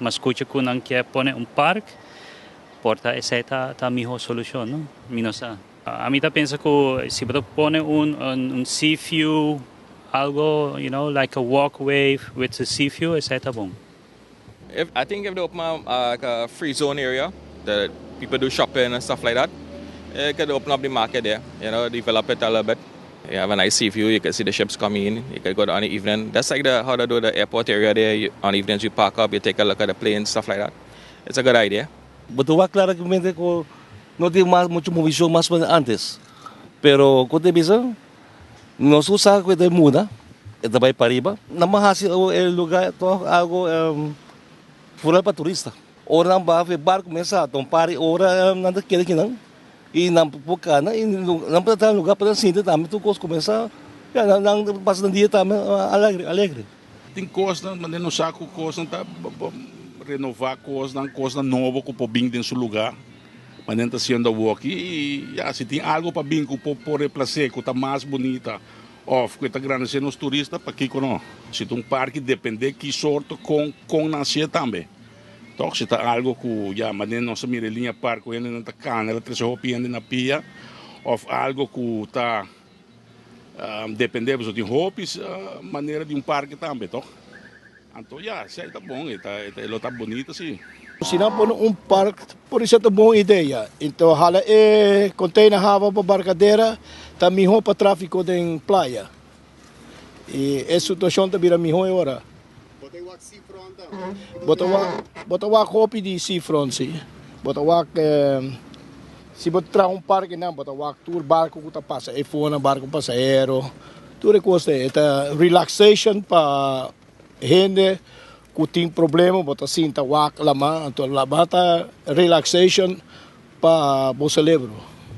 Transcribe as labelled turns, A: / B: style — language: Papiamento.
A: M'a scucha cu nan kier pone un park, por ta esey ta miho solucion, no? Mi no sa. Ami ta pensa cu si bo ta pone un sea view, algo, like a walkway with a sea view, esey ta bon.
B: I think if they open like a free zone area that people do shopping and stuff like that, it could open up the market there, develop it a little bit. You have a nice sea view, you can see the ships coming in, you can go down in the evening. That's like how they do the airport area there. On evenings you park up, you take a look at the planes, stuff like that. It's a good idea.
C: Bo ta wak claramente cu no tin mas mucho movicion mas cu antes. Pero cu ta bisa, nos cu sa cu e ta muda, e ta bay pariba. Nan a haci e lugar toch algo fuera pa turista. Ora nan baha e barco mesa, ta un par di ora nan ta keda kinan y nan por cana y nan por ta lugar pa nan sinti tambe tur cos cuminsa, ya nan ta pasa nan dia tambe alegre, alegre.
D: Tin cosnan, manera nos sa cu cosnan ta renova cosnan, cosnan nobo cu por bin den su lugar, manera ta haciendo awoki y ya si tin algo pa bin cu por replace cu ta mas bunita of cu ta grandece nos turista, pakico no? Si ta un parke depende ki sorto con con nan hacié tambe. Toch si ta algo cu ya manera nos a mira e liña park cu hendenan ta cana ta trece hopi hende na pia of algo cu ta depende pasobra tin hopi manera di un parke tambe toch. Anto ya esey ta bon e ta e lo ta bunito si.
E: Si nan pone un park por esey ta bon idea. Enton hala e container hava pa Barcadera ta miho pa trafico den playa. Y e situacion ta bira miho e ora.
F: Bo ta wak seafront tambe?
E: Bo ta wak, bo ta wak hopi di seafront si. Bo ta wak si bo traha un parke nan bo ta wak tur barco cu ta pasa eyfo barco pasahero tur e cos ey. E ta relaxation pa hende cu tin problema bo ta sinta wak lama anto lama ta relaxation pa bo celebro.